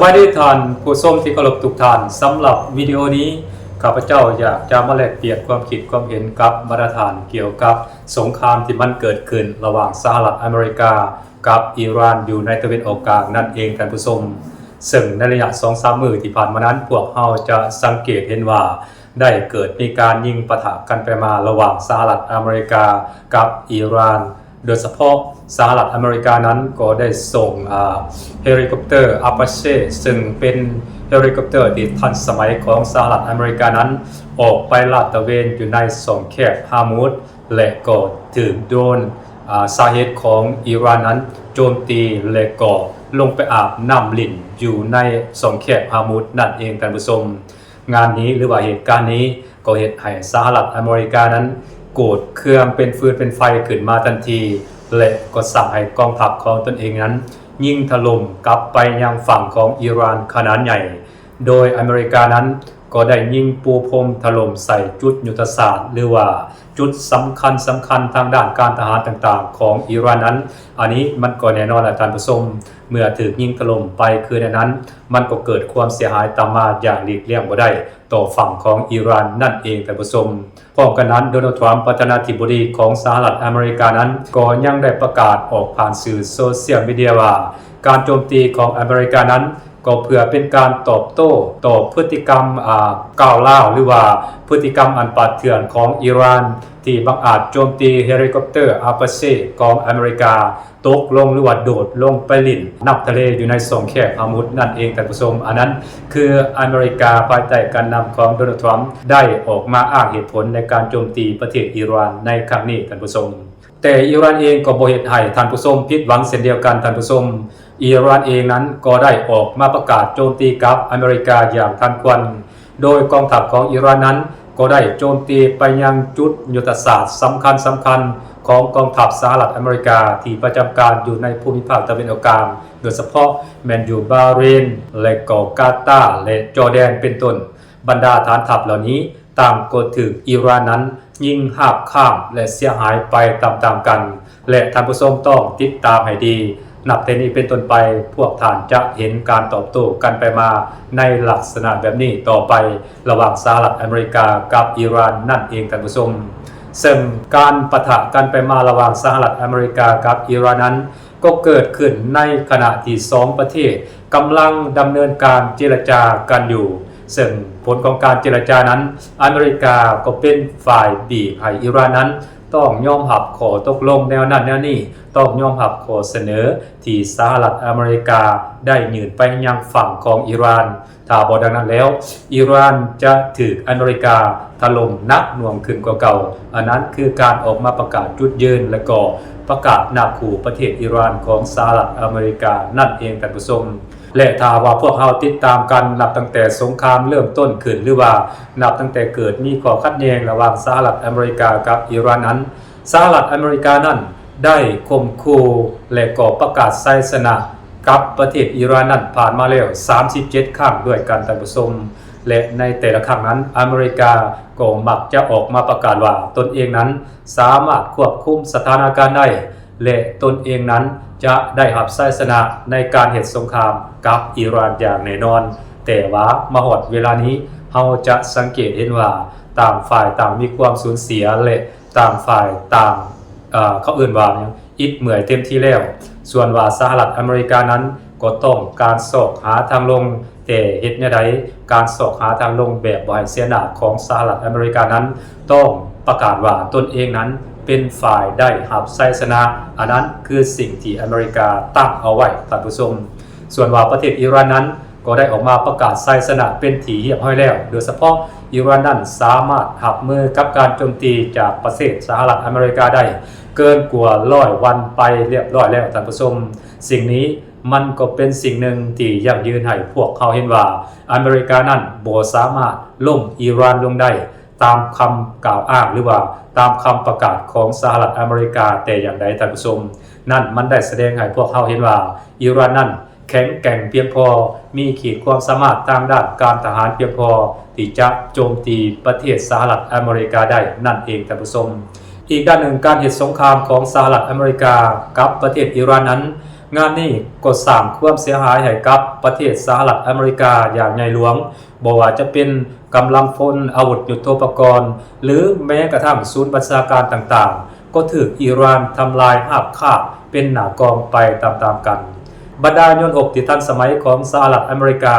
ສະບາຍດີທ່ານຜູ້ຊົມທີ່ເຄົາລົບທຸກທ່ານ, ສຳລັບວິດີໂອນີ້ ຂ້າພະເຈົ້າຢາກຈະມາແລກປ່ຽນຄວາມຄິດຄວາມເຫັນກັບບັນດາທ່ານກ່ຽວກັບສົງຄາມທີ່ມັນເກີດຂຶ້ນລະຫວ່າງສະຫະລັດອາເມລິກາກັບອີຣານຢູ່ໃນຕາເວັນອອກກາງນັ້ນເອງທ່ານຜູ້ຊົມ. ເຊິ່ງໃນໄລຍະສອງສາມມື້ທີ່ຜ່ານມານັ້ນ ພວກເຮົາຈະສັງເກດເຫັນວ່າ ໄດ້ເກີດມີການຍິງປະທະກັນໄປມາລະຫວ່າງສະຫະລັດອາເມລິກາກັບອີຣານ, ໂດຍສະເພາະສະຫະລັດອາເມລິການັ້ນກໍໄດ້ສົ່ງ ອາ ເຮລິຄອບເຕີ Apache ເຊິ່ງເປັນເຮລິຄອບເຕີທີ່ທັນສະໄໝຂອງສະຫະລັດອາເມລິການັ້ນ ອອກໄປລາດຕະເວນຢູ່ໃນຊ່ອງແຄບຮາມຸດ ແລະ ກໍຖືກໂດຣນ ອາ ສາເຫດຂອງອີຣານນັ້ນໂຈມຕີ ແລະ ກໍລົງໄປອາບນ້ຳຫຼິ້ນຢູ່ໃນຊ່ອງແຄບຮາມຸດນັ້ນເອງທ່ານຜູ້ຊົມ. ງານນີ້ ຫຼືວ່າເຫດການນີ້ ກໍເຮັດໃຫ້ສະຫະລັດອາເມລິການັ້ນໂກດເຄືອງເປັນຟືນເປັນໄຟຂຶ້ນມາທັນທີ ແລະ ກໍສັ່ງໃຫ້ກອງທັບຂອງຕົນເອງນັ້ນຍິງຖະຫຼົ່ມກັບໄປຍັງຝັ່ງຂອງອີຣານຂະໜາດໃຫຍ່, ໂດຍອາເມລິການັ້ນກໍໄດ້ຍິງປູພົມຖະຫຼົ່ມໃສ່ຈຸດຍຸດທະສາດ ຫຼືວ່າຈຸດສຳຄັນໆທາງດ້ານການທະຫານຕ່າງໆຂອງອີຣານນັ້ນ. ອັນນີ້ມັນກໍແນ່ນອນແຫຼະທ່ານຜູ້ຊົມ, ເມື່ອຖືກຍິງຖະຫຼົ່ມໄປຄືແນວນັ້ນ ມັນກໍເກີດຄວາມເສຍຫາຍຕາມມາຢ່າງຫຼີກລ່ຽງບໍ່ໄດ້ ຕໍ່ຝັ່ງຂອງອີຣານນັ້ນເອງທ່ານຜູ້ຊົມ. ພ້ອມກັນນັ້ນ ໂດນັລ ທຣຳ ປະທານາທິບໍດີຂອງສະຫະລັດອາເມລິການັ້ນ ກໍຍັງໄດ້ປະກາດອອກຜ່ານສື່ໂຊຊຽວມີເດຍວ່າ ການໂຈມຕີຂອງອາເມລິການັ້ນ ກໍເພື່ອເປັນການຕອບໂຕ້ຕໍ່ພຶດຕິກຳ ອາ ກ້າວລ້າວ ຫຼືວ່າພຶດຕິກຳອັນປາດເຖື່ອນຂອງອີຣານ ທີ່ບັງອາດໂຈມຕີເຮລິຄອບເຕີ Apache ຂອງອາເມລິກາ ຕົກລົງ ຫຼືວ່າໂດດລົງໄປຫຼິ້ນນ້ຳທະເລຢູ່ໃນຊ່ອງແຄບຮາມຸດນັ້ນເອງທ່ານຜູ້ຊົມ. ອັນນັ້ນຄືອາເມລິກາພາຍໃຕ້ການນຳຂອງໂດນັລ ທຣຳ ໄດ້ອອກມາອ້າງເຫດຜົນໃນການໂຈມຕີປະເທດອີຣານໃນຄັ້ງນີ້ທ່ານຜູ້ຊົມ. ແຕ່ອີຣານເອງກໍບໍ່ເຮັດໃຫ້ທ່ານຜູ້ຊົມຜິດຫວັງເຊັ່ນດຽວກັນທ່ານຜູ້ຊົມ. ອີຣານເອງນັ້ນກໍໄດ້ອອກມາປະກາດໂຈມຕີກັບອາເມລິກາຢ່າງທັນຄວນ. ໂດຍກອງທັບຂອງອີຣານນັ້ນກໍໄດ້ໂຈມຕີໄປຍັງຈຸດຍຸດທະສາດສຳຄັນໆຂອງກອງທັບສະຫະລັດອາເມລິກາທີ່ປະຈຳການຢູ່ໃນພູມິພາກຕາເວັນອອກກາງ, ໂດຍສະເພາະແມ່ນຢູ່ບາເຣນ ແລະ ກໍກາຕາ ແລະ ຈໍແດນ ເປັນຕົ້ນ. ບັນດາຖານທັບເຫຼົ່ານີ້ຕ່າງກໍຖືກອີຣານນັ້ນຍິງຮາບຄາບ ແລະ ເສຍຫາຍໄປຕາມໆກັນ. ແລະ ທ່ານຜູ້ຊົມຕ້ອງຕິດຕາມໃຫ້ດີ, ນັບແຕ່ນີ້ເປັນຕົ້ນໄປ ພວກທ່ານຈະເຫັນການຕອບໂຕ້ກັນໄປມາໃນລັກສະນະແບບນີ້ຕໍ່ໄປ ລະຫວ່າງສະຫະລັດອາເມລິກາກັບອີຣານນັ້ນເອງທ່ານຜູ້ຊົມ. ເຊິ່ງການປະທະກັນໄປມາລະຫວ່າງສະຫະລັດອາເມລິກາກັບອີຣານນັ້ນ ກໍເກີດຂຶ້ນໃນຂະນະທີ່ສອງປະເທດກຳລັງດຳເນີນການເຈລະຈາກັນຢູ່, ເຊິ່ງຜົນຂອງການເຈລະຈານັ້ນ ອາເມລິກາກໍເປັນຝ່າຍບີບໃຫ້ອີຣານນັ້ນ ຕ້ອງຍອມຮັບຂໍ້ຕົກລົງແນວນັ້ນແນວນີ້, ຕ້ອງຍອມຮັບຂໍ້ສະເໜີທີ່ສະຫະລັດອາເມລິກາໄດ້ຍື່ນໄປຍັງຝັ່ງຂອງອີຣານ. ຖ້າບໍ່ດັ່ງນັ້ນແລ້ວ, ອີຣານຈະຖືກອາເມລິກາຖະຫຼົ່ມໜັກໜ່ວງຂຶ້ນກວ່າເກົ່າ. ອັນນັ້ນຄືການອອກມາປະກາດຈຸດຢືນ ແລະ ກໍປະກາດໜ້າຂູ່ປະເທດອີຣານຂອງສະຫະລັດອາເມລິການັ້ນເອງທ່ານຜູ້ຊົມ. ແລະ ຖ້າຫາກວ່າພວກເຮົາຕິດຕາມກັນນັບຕັ້ງແຕ່ສົງຄາມເລີ່ມຕົ້ນຂຶ້ນ ຫຼືວ່ານັບຕັ້ງແຕ່ເກີດມີຂໍ້ຂັດແຍ່ງລະຫວ່າງສະຫະລັດອາເມລິກາກັບອີຣານນັ້ນ, ສະຫະລັດອາເມລິການັ້ນໄດ້ຂົ່ມຂູ່ ແລະ ກໍປະກາດໄຊຊະນະກັບປະເທດອີຣານນັ້ນຜ່ານມາແລ້ວສາມສິບເຈັດຄັ້ງດ້ວຍກັນທ່ານຜູ້ຊົມ. ແລະ ໃນແຕ່ລະຄັ້ງນັ້ນ ອາເມລິກາກໍມັກຈະອອກມາປະກາດວ່າຕົນເອງນັ້ນສາມາດຄວບຄຸມສະຖານະການໄດ້ ແລະ ຕົນເອງນັ້ນຈະໄດ້ຮັບໄຊຊະນະໃນການເຮັດສົງຄາມກັບອີຣານຢ່າງແນ່ນອນ. ແຕ່ວ່າມາຮອດເວລານີ້ ເຮົາຈະສັງເກດເຫັນວ່າຕ່າງຝ່າຍຕ່າງມີຄວາມສູນເສຍ ແລະ ຕ່າງຝ່າຍຕ່າງ ເອີ ເຂົາເອີ້ນວ່າຫຍັງ ອິດເມື່ອຍເຕັມທີ່ແລ້ວ. ສ່ວນວ່າສະຫະລັດອາເມລິການັ້ນກໍຕ້ອງການຊອກຫາທາງລົງ, ແຕ່ເຮັດແນວໃດ ການຊອກຫາທາງລົງແບບບໍ່ໃຫ້ເສຍໜ້າຂອງສະຫະລັດອາເມລິການັ້ນ ຕ້ອງປະກາດວ່າຕົນເອງນັ້ນເປັນຝ່າຍໄດ້ຮັບໄຊຊະນະ. ອັນນັ້ນຄືສິ່ງທີ່ອາເມລິກາຕັ້ງເອົາໄວ້, ທ່ານຜູ້ຊົມ. ສ່ວນວ່າປະເທດອີຣານນັ້ນ ກໍໄດ້ອອກມາປະກາດໄຊຊະນະເປັນທີ່ຮຽບຮ້ອຍແລ້ວ, ໂດຍສະເພາະອີຣານນັ້ນສາມາດຮັບມືກັບການໂຈມຕີຈາກປະເທດສະຫະລັດອາເມລິກາໄດ້ເກີນກວ່າຮ້ອຍວັນໄປຮຽບຮ້ອຍແລ້ວ, ທ່ານຜູ້ຊົມ. ສິ່ງນີ້ມັນກໍເປັນສິ່ງໜຶ່ງທີ່ຢັ້ງຢືນໃຫ້ພວກເຮົາເຫັນວ່າ ອາເມລິການັ້ນບໍ່ສາມາດລົ້ມອີຣານລົງໄດ້ ຕາມຄຳກ່າວອ້າງ ຫຼືວ່າຕາມຄຳປະກາດຂອງສະຫະລັດອາເມລິກາແຕ່ຢ່າງໃດ, ທ່ານຜູ້ຊົມ. ນັ້ນມັນໄດ້ສະແດງໃຫ້ພວກເຮົາເຫັນວ່າ ອີຣານນັ້ນແຂງແກ່ງພຽງພໍ, ມີຂີດຄວາມສາມາດທາງດ້ານການທະຫານພຽງພໍ ທີ່ຈະໂຈມຕີປະເທດສະຫະລັດອາເມລິກາໄດ້ນັ້ນເອງ, ທ່ານຜູ້ຊົມ. ອີກດ້ານໜຶ່ງ, ການເຮັດສົງຄາມຂອງສະຫະລັດອາເມລິກາກັບປະເທດອີຣານນັ້ນ ງານນີ້ກໍສ້າງຄວາມເສຍຫາຍໃຫ້ກັບປະເທດສະຫະລັດອາເມລິກາຢ່າງໃຫຍ່ຫຼວງ, ບໍ່ວ່າຈະເປັນກຳລັງພົນ, ອາວຸດຍຸດໂທປະກອນ ຫຼື ແມ້ກະທັ້ງສູນບັນຊາການຕ່າງໆ ກໍຖືກອີຣານທຳລາຍຮາບຄາບເປັນໜ້າກອງໄປຕາມໆກັນ. ບັນດາຍົນຮົບທີ່ທັນສະໄໝຂອງສະຫະລັດອາເມລິກາ,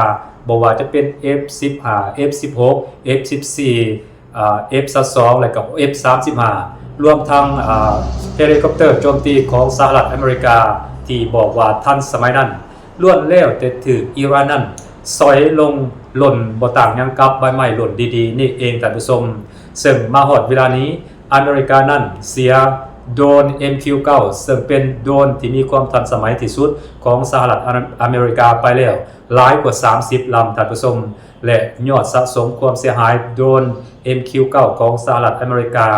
ບໍ່ວ່າຈະເປັນ ເອັຟສິບຫ້າ ເອັຟສິບຫົກ ເອັຟສິບສີ່ ອາ ເອັຟຊາວສອງ ແລະກໍ ເອັຟສາມສິບຫ້າ ລວມທັງ ອາ ເຮລິຄອບເຕີໂຈມຕີຂອງສະຫະລັດອາເມລິກາ ທີ່ບອກວ່າທັນສະໄໝນັ້ນ ລ້ວນແລ້ວແຕ່ຖືກອີຣານນັ້ນສອຍລົງຫຼົ່ນ ບໍ່ຕ່າງຫຍັງກັບໃບໄມ້ຫຼົ່ນດີໆນີ້ເອງ, ທ່ານຜູ້ຊົມ. ເຊິ່ງມາຮອດເວລານີ້ ອາເມລິການັ້ນເສຍໂດຣນ ເອັມຄິວເກົ້າ ເຊິ່ງເປັນໂດຣນທີ່ມີຄວາມທັນສະໄໝທີ່ສຸດຂອງສະຫະລັດອາເມລິກາໄປແລ້ວ ຫຼາຍກວ່າສາມສິບລຳ, ທ່ານຜູ້ຊົມ. ແລະຍອດສະສົມຄວາມເສຍຫາຍໂດຣນ ເອັມຄິວເກົ້າ ຂອງສະຫະລັດອາເມລິກາ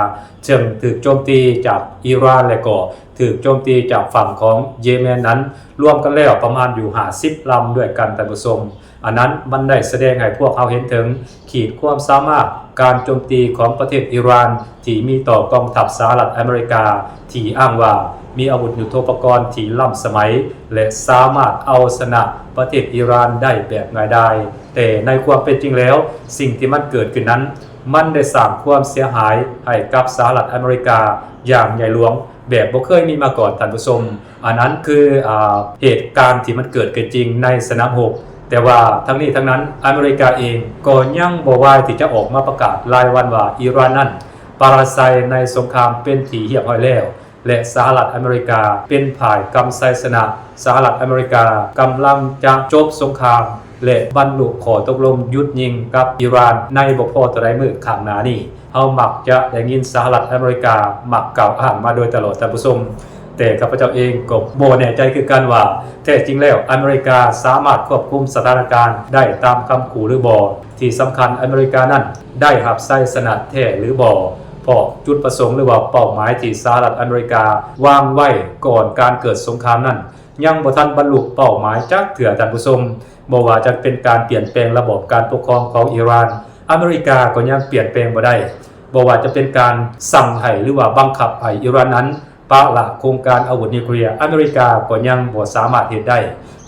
ເຊິ່ງຖືກໂຈມຕີຈາກອີຣານ ແລະກໍຖືກໂຈມຕີຈາກຝັ່ງຂອງເຢເມນນັ້ນ ລວມກັນແລ້ວປະມານຢູ່ຫ້າສິບລຳດ້ວຍກັນ, ທ່ານຜູ້ຊົມ. ອັນນັ້ນມັນໄດ້ສະແດງໃຫ້ພວກເຮົາເຫັນເຖິງ ຂີດຄວາມສາມາດການໂຈມຕີຂອງປະເທດອີຣານ ທີ່ມີຕໍ່ກອງທັບສະຫະລັດອາເມລິກາ ທີ່ອ້າງວ່າມີອາວຸດຍຸດໂທປະກອນທີ່ລ້ຳສະໄໝ ແລະ ສາມາດເອົາຊະນະປະເທດອີຣານໄດ້ແບບງ່າຍດາຍ. ແຕ່ໃນຄວາມເປັນຈິງແລ້ວ, ສິ່ງທີ່ມັນເກີດຂຶ້ນນັ້ນ ມັນໄດ້ສ້າງຄວາມເສຍຫາຍໃຫ້ກັບສະຫະລັດອາເມລິກາຢ່າງໃຫຍ່ຫຼວງ ແບບບໍ່ເຄີຍມີມາກ່ອນ, ທ່ານຜູ້ຊົມ. ອັນນັ້ນຄື ອາ ເຫດການທີ່ມັນເກີດຂຶ້ນຈິງໃນສະໜາມຮົບ. ແຕ່ວ່າທັງນີ້ທັງນັ້ນ, ອາເມລິກາເອງກໍຍັງບໍ່ວາຍທີ່ຈະອອກມາປະກາດລາຍວັນວ່າ ອີຣານນັ້ນປາລະໄຊໃນສົງຄາມເປັນທີ່ຮຽບຮ້ອຍແລ້ວ ແລະ ສະຫະລັດອາເມລິກາເປັນຝ່າຍກຳໄຊຊະນະ. ສະຫະລັດອາເມລິກາກຳລັງຈະຈົບສົງຄາມ ແລະ ບັນລຸຂໍ້ຕົກລົງຢຸດຍິງກັບອີຣານໃນບໍ່ພໍເທົ່າໃດມື້ຂ້າງໜ້ານີ້. ເຮົາມັກຈະໄດ້ຍິນສະຫະລັດອາເມລິກາມັກກ່າວອ້າງມາໂດຍຕະຫຼອດ, ທ່ານຜູ້ຊົມ. ແຕ່ຂ້າພະເຈົ້າເອງກໍບໍ່ແນ່ໃຈຄືກັນວ່າ ແທ້ຈິງແລ້ວອາເມລິກາສາມາດຄວບຄຸມສະຖານະການໄດ້ຕາມຄຳຂູ່ຫຼືບໍ່. ທີ່ສຳຄັນ, ອາເມລິການັ້ນໄດ້ຮັບໄຊຊະນະແທ້ຫຼືບໍ່? ເພາະຈຸດປະສົງ ຫຼືວ່າເປົ້າໝາຍທີ່ສະຫະລັດອາເມລິກາວາງໄວ້ກ່ອນການເກີດສົງຄາມນັ້ນ ຍັງບໍ່ທັນບັນລຸເປົ້າໝາຍຈັກເທື່ອ, ທ່ານຜູ້ຊົມ. ບໍ່ວ່າຈະເປັນການປ່ຽນແປງລະບອບການປົກຄອງຂອງອີຣານ, ອາເມລິກາກໍຍັງປ່ຽນແປງບໍ່ໄດ້. ບໍ່ວ່າຈະເປັນການສັ່ງໃຫ້ ຫຼືວ່າບັງຄັບໃຫ້ອີຣານນັ້ນປະລະໂຄງການອາວຸດນິວເຄລຍ, ອາເມລິກາກໍຍັງບໍ່ສາມາດເຮັດໄດ້.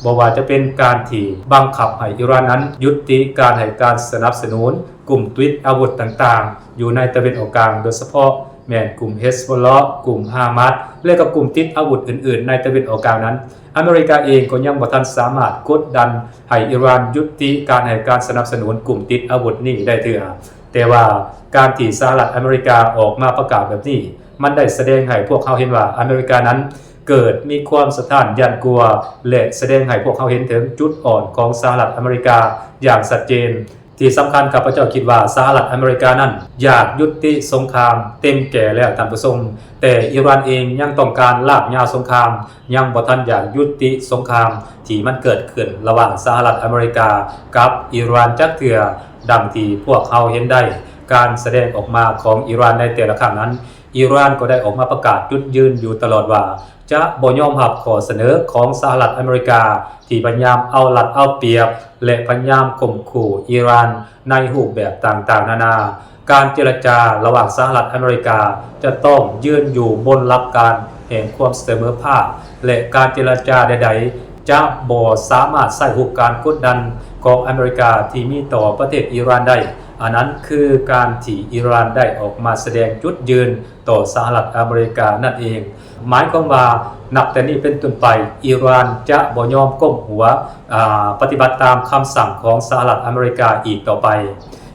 ບໍ່ວ່າຈະເປັນການທີ່ບັງຄັບໃຫ້ອີຣານນັ້ນຢຸດຕິການໃຫ້ການສະໜັບສະໜູນກຸ່ມຕິດອາວຸດຕ່າງໆ ຢູ່ໃນຕາເວັນອອກກາງ, ໂດຍສະເພາະແມ່ນກຸ່ມເຮສໂບລາ, ກຸ່ມຮາມາສ ແລະ ກໍກຸ່ມຕິດອາວຸດອື່ນໆໃນຕາເວັນອອກກາງນັ້ນ, ອາເມລິກາເອງກໍຍັງບໍ່ທັນສາມາດກົດດັນໃຫ້ອີຣານຢຸດຕິການໃຫ້ການສະໜັບສະໜູນກຸ່ມຕິດອາວຸດນີ້ໄດ້ເທື່ອ. ແຕ່ວ່າການທີ່ສະຫະລັດອາເມລິກາອອກມາປະກາດແບບນີ້, ມັນໄດ້ສະແດງໃຫ້ພວກເຮົາເຫັນວ່າອາເມລິການັ້ນເກີດມີຄວາມສະທ້ານຢ້ານກົວ ແລະ ສະແດງໃຫ້ພວກເຮົາເຫັນເຖິງຈຸດອ່ອນຂອງສະຫະລັດອາເມລິກາຢ່າງຊັດເຈນ. ທີ່ສຳຄັນ, ຂ້າພະເຈົ້າຄິດວ່າສະຫະລັດອາເມລິການັ້ນຢາກຢຸດຕິສົງຄາມເຕັມແກ່ແລ້ວ, ທ່ານຜູ້ຊົມ, ແຕ່ອີຣານເອງຍັງຕ້ອງການລາກຍາວສົງຄາມ, ຍັງບໍ່ທັນຢາກຢຸດຕິສົງຄາມທີ່ມັນເກີດຂຶ້ນລະຫວ່າງສະຫະລັດອາເມລິກາກັບອີຣານຈັກເທື່ອ. ດັ່ງທີ່ພວກເຮົາເຫັນໄດ້, ການສະແດງອອກມາຂອງອີຣານໃນແຕ່ລະຄັ້ງນັ້ນ, ອີຣານກໍໄດ້ອອກມາປະກາດຈຸດຢືນຢູ່ຕະຫຼອດວ່າ ຈະບໍ່ຍອມຮັບຂໍ້ສະເໜີຂອງສະຫະລັດອາເມລິກາ ທີ່ພະຍາຍາມເອົາລັດເອົາປຽບ ແລະ ພະຍາຍາມຂົ່ມຂູ່ອີຣານໃນຮູບແບບຕ່າງໆນານາ. ການເຈລະຈາລະຫວ່າງສະຫະລັດອາເມລິກາຈະຕ້ອງຢືນຢູ່ບົນຫຼັກການແຫ່ງຄວາມສະເໝີພາບ ແລະ ການເຈລະຈາໃດໆຈະບໍ່ສາມາດໃຊ້ຮູບການກົດດັນຂອງອາເມລິກາທີ່ມີຕໍ່ປະເທດອີຣານໄດ້. ອັນນັ້ນຄືການທີ່ອີຣານໄດ້ອອກມາສະແດງຈຸດຢືນ ຕໍ່ສະຫະລັດອາເມລິການັ້ນເອງ. ໝາຍຄວາມວ່າ ນັບແຕ່ນີ້ເປັນຕົ້ນໄປ, ອີຣານຈະບໍ່ຍອມກົ້ມຫົວ, ອາ, ປະຕິບັດຕາມຄຳສັ່ງຂອງສະຫະລັດອາເມລິກາອີກຕໍ່ໄປ.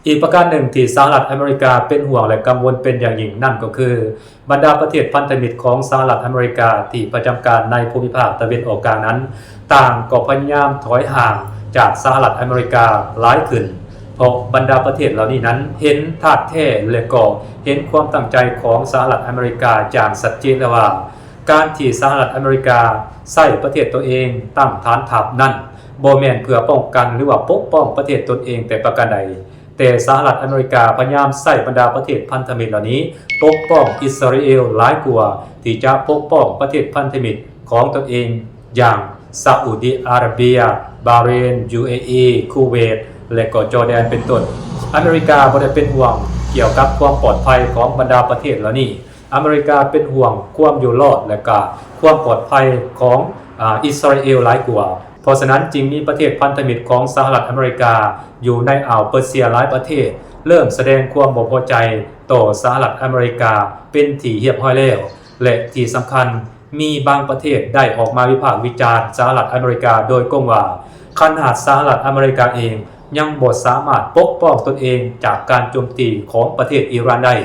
ອີກປະການໜຶ່ງທີ່ສະຫະລັດອາເມລິກາເປັນຫ່ວງ ແລະ ກັງວົນເປັນຢ່າງຍິ່ງນັ້ນກໍຄື ບັນດາປະເທດພັນທະມິດຂອງສະຫະລັດອາເມລິກາທີ່ປະຈຳການໃນພູມິພາກຕາເວັນອອກກາງນັ້ນ ຕ່າງກໍພະຍາຍາມຖອຍຫ່າງຈາກສະຫະລັດອາເມລິກາຫຼາຍຂຶ້ນ. ເພາະບັນດາປະເທດເຫຼົ່ານີ້ນັ້ນເຫັນທາດແທ້ ແລະ ກໍເຫັນຄວາມຕັ້ງໃຈຂອງສະຫະລັດອາເມລິກາຢ່າງຊັດເຈນແລ້ວວ່າ ການທີ່ສະຫະລັດອາເມລິກາໃຊ້ປະເທດຕົນເອງຕັ້ງຖານທັບນັ້ນ ບໍ່ແມ່ນເພື່ອປ້ອງກັນ ຫຼືວ່າປົກປ້ອງປະເທດຕົນເອງແຕ່ປະການໃດ, ແຕ່ສະຫະລັດອາເມລິກາພະຍາຍາມໃຊ້ບັນດາປະເທດພັນທະມິດເຫຼົ່ານີ້ປົກປ້ອງອິດສະຣາເອລຫຼາຍກວ່າທີ່ຈະປົກປ້ອງປະເທດພັນທະມິດຂອງຕົນເອງ ຢ່າງຊາອຸດີອາຣາເບຍ, ບາເຣນ, ຢູເອອີ, ຄູເວດ ແລະ ກໍຈໍແດນ ເປັນຕົ້ນ. ອາເມລິກາບໍ່ໄດ້ເປັນຫ່ວງກ່ຽວກັບຄວາມປອດໄພຂອງບັນດາປະເທດເຫຼົ່ານີ້. ອາເມລິກາເປັນຫ່ວງຄວາມຢູ່ລອດ ແລະ ກະຄວາມປອດໄພຂອງ ອາ ອິດສະຣາເອລຫຼາຍກວ່າ. ເພາະສະນັ້ນຈຶ່ງມີປະເທດພັນທະມິດຂອງສະຫະລັດອາເມລິກາຢູ່ໃນອ່າວເປີເຊຍຫຼາຍປະເທດ ເລີ່ມສະແດງຄວາມບໍ່ພໍໃຈຕໍ່ສະຫະລັດອາເມລິກາເປັນທີ່ຮຽບຮ້ອຍແລ້ວ ແລະ ທີ່ສຳຄັນ ມີບາງປະເທດໄດ້ອອກມາວິພາກວິຈານສະຫະລັດອາເມລິກາໂດຍກົງວ່າ ຂະໜາດສະຫະລັດອາເມລິກາເອງຍັງບໍ່ສາມາດປົກປ້ອງຕົນເອງຈາກການໂຈມຕີຂອງປະເທດອີຣານໄດ້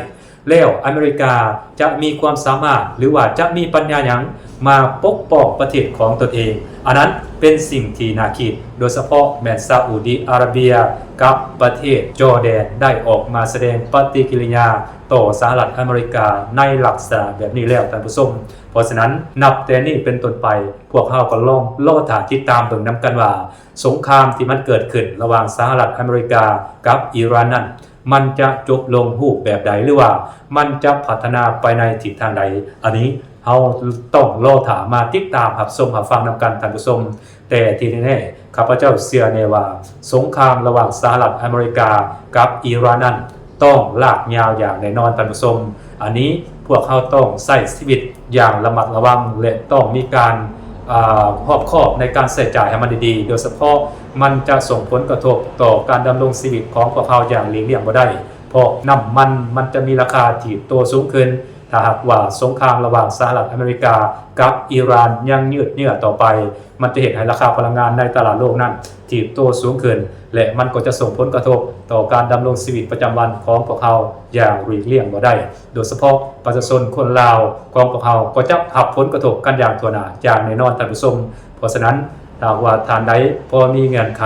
ແລ້ວອາເມລິກາຈະມີຄວາມສາມາດ ຫຼືວ່າຈະມີປັນຍາຫຍັງມາປົກປ້ອງປະເທດຂອງຕົນເອງ? ອັນນັ້ນເປັນສິ່ງທີ່ໜ້າຄິດ, ໂດຍສະເພາະແມ່ນຊາອຸດີອາຣາເບຍກັບປະເທດຈໍແດນໄດ້ອອກມາສະແດງປະຕິກິລິຍາຕໍ່ສະຫະລັດອາເມລິກາໃນລັກສະນະແບບນີ້ແລ້ວທ່ານຜູ້ຊົມ. ເພາະສະນັ້ນ ນັບແຕ່ນີ້ເປັນຕົ້ນໄປ ພວກເຮົາກໍລອງລໍຖ້າຕິດຕາມເບິ່ງນຳກັນວ່າ ສົງຄາມທີ່ມັນເກີດຂຶ້ນລະຫວ່າງສະຫະລັດອາເມລິກາກັບອີຣານນັ້ນ ມັນຈະຈົບລົງຮູບແບບໃດ ຫຼືວ່າມັນຈະພັດທະນາໄປໃນທິດທາງໃດ? ອັນນີ້ເຮົາຕ້ອງລໍຖ້າມາຕິດຕາມຮັບຊົມຮັບຟັງນຳກັນທ່ານຜູ້ຊົມ. ແຕ່ທີ່ແນ່ໆ ຂ້າພະເຈົ້າເຊື່ອແນ່ວ່າ ສົງຄາມລະຫວ່າງສະຫະລັດອາເມລິກາກັບອີຣານນັ້ນ ຕ້ອງລາກຍາວຢ່າງແນ່ນອນທ່ານຜູ້ຊົມ. ອັນນີ້ພວກເຮົາຕ້ອງໃຊ້ຊີວິດຢ່າງລະມັດລະວັງ ແລະ ຕ້ອງມີການ ອາ ຮອບຄອບໃນການໃຊ້ຈ່າຍໃຫ້ມັນດີໆ ໂດຍສະເພາະມັນຈະສົ່ງຜົນກະທົບຕໍ່ການດຳລົງຊີວິດຂອງພວກເຮົາຢ່າງຫຼີກລ່ຽງບໍ່ໄດ້ ເພາະນ້ຳມັນມັນຈະມີລາຄາຖີບໂຕສູງຂຶ້ນ. ຖ້າຫາກວ່າສົງຄາມລະຫວ່າງສະຫະລັດອາເມລິກາກັບອີຣານຍັງຍືດເຍື້ອຕໍ່ໄປ ມັນຈະເຮັດໃຫ້ລາຄາພະລັງງານໃນຕະຫຼາດໂລກນັ້ນຖີບໂຕສູງຂຶ້ນ ແລະ ມັນກໍຈະສົ່ງຜົນກະທົບຕໍ່ການດຳລົງຊີວິດປະຈຳວັນຂອງພວກເຮົາຢ່າງຫຼີກລ່ຽງບໍ່ໄດ້ ໂດຍສະເພາະປະຊາຊົນຄົນລາວຂອງພວກເຮົາກໍຈະຮັບຜົນກະທົບກັນຢ່າງທົ່ວໜ້າຢ່າງແນ່ນອນທ່ານຜູ້ຊົມ. ເພາະສະນັ້ນ ຖ້າຫາກວ່າທ່ານໃດພໍມີເງື່ອນໄຂ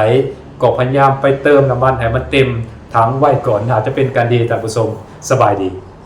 ກໍພະຍາຍາມໄປເຕີມນ້ຳມັນໃຫ້ມັນເຕັມຖັງໄວ້ກ່ອນ ໜ້າຈະເປັນການດີທ່ານຜູ້ຊົມ. ສະບາຍດີ.